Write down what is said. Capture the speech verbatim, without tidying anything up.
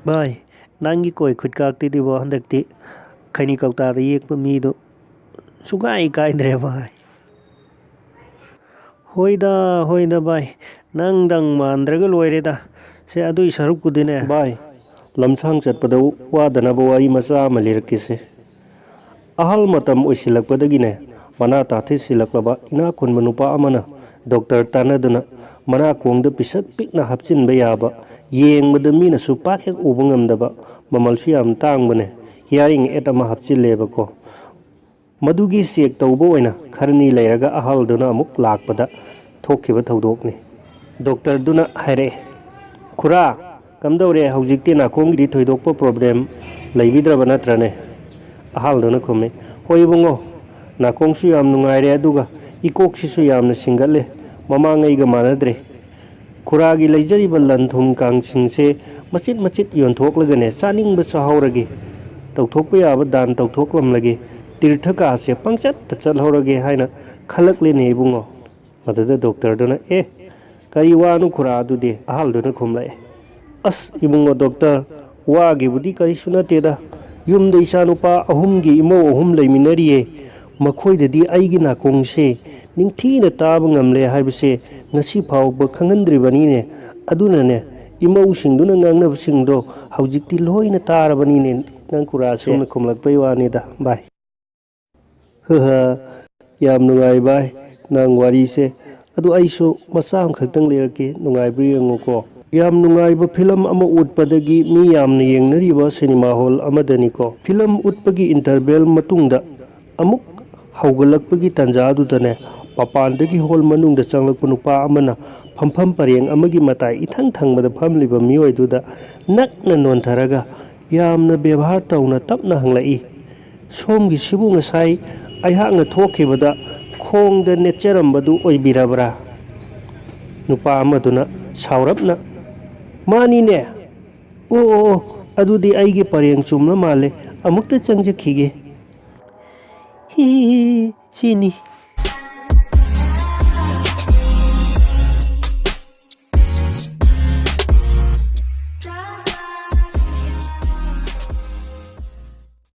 ꯚꯥꯏ, ꯅꯪꯒꯤ ꯀꯣꯏ ꯈꯨꯠꯀꯥꯛꯇꯨꯗꯤꯕꯣ ꯍꯟꯗꯛꯇꯤ ꯈꯩꯅꯤ ꯀꯧꯇꯥꯗ ꯌꯦꯛꯄ ꯃꯤꯗꯣ ꯁꯨꯡꯀꯥꯏ ꯀꯥꯏꯗ꯭ꯔꯦ ꯚꯥꯏ꯫ ꯍꯣꯏꯗ, ꯍꯣꯏꯗ ꯚꯥꯏ, ꯅꯪꯗꯪ ꯃꯥꯟꯗ꯭ꯔꯒ ꯂꯣꯏꯔꯦꯗ꯫ ꯁꯦ, ꯑꯗꯨꯏ ꯁꯔꯨꯛꯄꯨꯗꯤꯅꯦ꯫ ꯚꯥꯏ, ꯂꯝꯁꯥꯡ ꯆꯠꯄꯗ ꯋꯥꯗꯅꯕ ꯋꯥꯔꯤ ꯃꯆꯥ ꯑꯃ ꯂꯤꯔꯛꯀꯦꯁꯦ꯫ ꯑꯍꯜ ꯃꯇꯝ ꯑꯣꯏꯁꯤꯜꯂꯛꯄꯗꯒꯤꯅꯦ, ꯃꯅꯥ ꯇꯥꯊꯤꯁꯤꯜꯂꯛꯂꯕ ꯏꯅꯥꯛ ꯈꯨꯟꯕ ꯅꯨꯄꯥ ꯑꯃꯅ ꯗꯣꯛꯇꯔ ꯇꯥꯟꯅꯗꯨꯅ ꯃꯅꯥꯀꯣꯡꯗ ꯄꯤꯁꯛ ꯄꯤꯛꯅ ꯍꯥꯞꯆꯤꯟꯕ ꯌꯥꯕ, ꯌꯦꯡꯕꯗ ꯃꯤꯅꯁꯨ ꯄꯥꯛ ꯍꯦꯛ ꯎꯕ ꯉꯝꯗꯕ, ꯃꯃꯜꯁꯨ ꯌꯥꯝ ꯇꯥꯡꯕꯅꯦ, ꯍꯤꯌꯥꯔꯤꯡ ꯑꯦꯗ ꯑꯃ ꯍꯥꯞꯆꯤꯜꯂꯦꯕꯀꯣ꯫ ꯃꯗꯨꯒꯤ ꯆꯦꯛ ꯇꯧꯕ ꯑꯣꯏꯅ ꯈꯔꯅꯤ ꯂꯩꯔꯒ ꯑꯍꯜꯗꯨꯅ ꯑꯃꯨꯛ ꯂꯥꯛꯄꯗ ꯊꯣꯛꯈꯤꯕ ꯊꯧꯗꯣꯛꯅꯤ꯫ ꯗꯣꯛꯇꯔꯗꯨꯅ ꯍꯥꯏꯔꯛꯑꯦ, "ꯈꯨꯔꯥ, ꯀꯝꯗꯧꯔꯦ? ꯍꯧꯖꯤꯛꯇꯤ ꯅꯥꯀꯣꯡꯒꯤꯗꯤ ꯊꯣꯏꯗꯣꯛꯄ ꯄ꯭ꯔꯣꯕ꯭ꯂꯦꯝ ꯂꯩꯕꯤꯗ꯭ꯔꯕ ꯅꯠꯇ꯭ꯔꯅꯦ?" ꯑꯍꯜꯗꯨꯅ ꯈꯨꯝꯃꯤ, "ꯍꯣꯏ ꯏꯕꯨꯡꯉꯣ, ꯅꯥꯀꯣꯡꯁꯨ ꯌꯥꯝ ꯅꯨꯡꯉꯥꯏꯔꯦ, ꯑꯗꯨꯒ ꯏꯀꯣꯛꯁꯤꯁꯨ ꯌꯥꯝꯅ ꯁꯤꯡꯒꯠꯂꯦ, ꯃꯃꯥꯡꯉꯩꯒ ꯃꯥꯟꯅꯗ꯭ꯔꯦ꯫ ꯈꯨꯔꯥꯒꯤ ꯂꯩꯖꯔꯤꯕ ꯂꯟ ꯊꯨꯝ ꯀꯥꯡꯁꯤꯡꯁꯦ ꯃꯆꯤꯠ ꯃꯆꯤꯠ ꯌꯣꯟꯊꯣꯛꯂꯒꯅꯦ, ꯆꯥꯅꯤꯡꯕ ꯆꯥꯍꯧꯔꯒꯦ, ꯇꯧꯊꯣꯛꯄ ꯌꯥꯕ ꯗꯥꯟ ꯇꯧꯊꯣꯛꯂꯝꯂꯒꯦ, ꯇꯤꯔꯊꯀꯥꯁꯦ ꯄꯪꯆꯠꯇ ꯆꯠꯍꯧꯔꯒꯦ ꯍꯥꯏꯅ ꯈꯜꯂꯛꯂꯦꯅꯦ ꯏꯕꯨꯡꯉꯣ꯫" ꯃꯗꯨꯗ ꯗꯣꯛꯇꯔꯗꯨꯅ, "ꯑꯦ, ꯀꯔꯤ ꯋꯥꯅꯣ ꯈꯨꯔꯥ ꯑꯗꯨꯗꯤ?" ꯑꯍꯜꯗꯨꯅ ꯈꯨꯝꯂꯛꯑꯦ, "ꯑꯁ ꯏꯕꯨꯡꯉꯣ ꯗꯣꯛꯇꯔ, ꯋꯥꯒꯤꯕꯨꯗꯤ ꯀꯔꯤꯁꯨ ꯅꯠꯇꯦꯗ꯫ ꯌꯨꯝꯗ ꯏꯆꯥꯅꯨꯄꯥ ꯑꯍꯨꯝꯒꯤ ꯏꯃꯧ ꯑꯍꯨꯝ ꯂꯩꯃꯤꯟꯅꯔꯤꯌꯦ꯫ ꯃꯈꯣꯏꯗꯗꯤ ꯑꯩꯒꯤ ꯅꯥꯀꯣꯡꯁꯦ ꯅꯤꯡꯊꯤꯅ ꯇꯥꯕ ꯉꯝꯂꯦ ꯍꯥꯏꯕꯁꯦ ꯉꯁꯤ ꯐꯥꯎꯕ ꯈꯪꯍꯟꯗ꯭ꯔꯤꯕꯅꯤꯅꯦ꯫ ꯑꯗꯨꯅꯅꯦ, ꯏꯃꯧꯁꯤꯡꯗꯨꯅ ꯉꯥꯡꯅꯕꯁꯤꯡꯗꯣ ꯍꯧꯖꯤꯛꯇꯤ ꯂꯣꯏꯅ ꯇꯥꯔꯕꯅꯤꯅꯦ ꯅꯪ ꯈꯨꯔꯥꯁꯦ꯫" ꯁꯨꯝꯅ ꯈꯨꯝꯂꯛꯄꯩ ꯋꯥꯅꯤꯗ ꯚꯥꯏ꯫ ꯍꯥ ꯍꯥ, ꯌꯥꯝ ꯅꯨꯡꯉꯥꯏ ꯚꯥꯏ, ꯅꯪ ꯋꯥꯔꯤꯁꯦ꯫ ꯑꯗꯨ ꯑꯩꯁꯨ ꯃꯆꯥ ꯑꯃꯈꯛꯇꯪ ꯂꯤꯔꯛꯀꯦ, ꯅꯨꯡꯉꯥꯏꯕ꯭ꯔꯥ ꯌꯦꯡꯉꯨꯀꯣ꯫ ꯌꯥꯝ ꯅꯨꯡꯉꯥꯏꯕ ꯐꯤꯂꯝ ꯑꯃ ꯎꯠꯄꯗꯒꯤ ꯃꯤ ꯌꯥꯝꯅ ꯌꯦꯡꯅꯔꯤꯕ ꯁꯤꯅꯦꯃꯥ ꯍꯣꯜ ꯑꯃꯗꯅꯤꯀꯣ꯫ ꯐꯤꯂꯝ ꯎꯠꯄꯒꯤ ꯏꯟꯇꯔꯚꯦꯜ ꯃꯇꯨꯡꯗ ꯑꯃꯨꯛ ꯍꯧꯒꯠꯂꯛꯄꯒꯤ ꯇꯥꯟꯖꯥꯗꯨꯗꯅꯦ, ꯃꯄꯥꯟꯗꯒꯤ ꯍꯣꯜ ꯃꯅꯨꯡꯗ ꯆꯪꯂꯛꯄ ꯅꯨꯄꯥ ꯑꯃꯅ ꯐꯝꯐꯝ ꯄꯔꯦꯡ ꯑꯃꯒꯤ ꯃꯇꯥꯏ ꯏꯊꯪ ꯊꯪꯕꯗ ꯐꯝꯂꯤꯕ ꯃꯤꯑꯣꯏꯗꯨꯗ ꯅꯛꯅ ꯅꯣꯟꯊꯔꯒ ꯌꯥꯝꯅ ꯕꯦꯕꯥꯔ ꯇꯧꯅ ꯇꯞꯅ ꯍꯪꯂꯛꯏ, "ꯁꯣꯝꯒꯤꯁꯤꯕꯨ ꯉꯁꯥꯏ ꯑꯩꯍꯥꯛꯅ ꯊꯣꯛꯈꯤꯕꯗ ꯈꯣꯡꯗ ꯅꯦꯠꯆꯔꯝꯕꯗꯨ ꯑꯣꯏꯕꯤꯔꯕ꯭ꯔꯥ?" ꯅꯨꯄꯥ ꯑꯃꯗꯨꯅ ꯁꯥꯎꯔꯞꯅ, "ꯃꯥꯅꯤꯅꯦ꯫ ꯑꯣ, ꯑꯣ, ꯑꯣ, ꯑꯗꯨꯗꯤ ꯑꯩꯒꯤ ꯄꯔꯦꯡ ꯆꯨꯝꯂ ꯃꯥꯜꯂꯦ꯫ ꯑꯃꯨꯛꯇ ꯆꯪꯖꯈꯤꯒꯦ꯫" "ꯍꯤ, ꯍꯤ, ꯍꯤ, ꯁꯤꯅꯤ꯫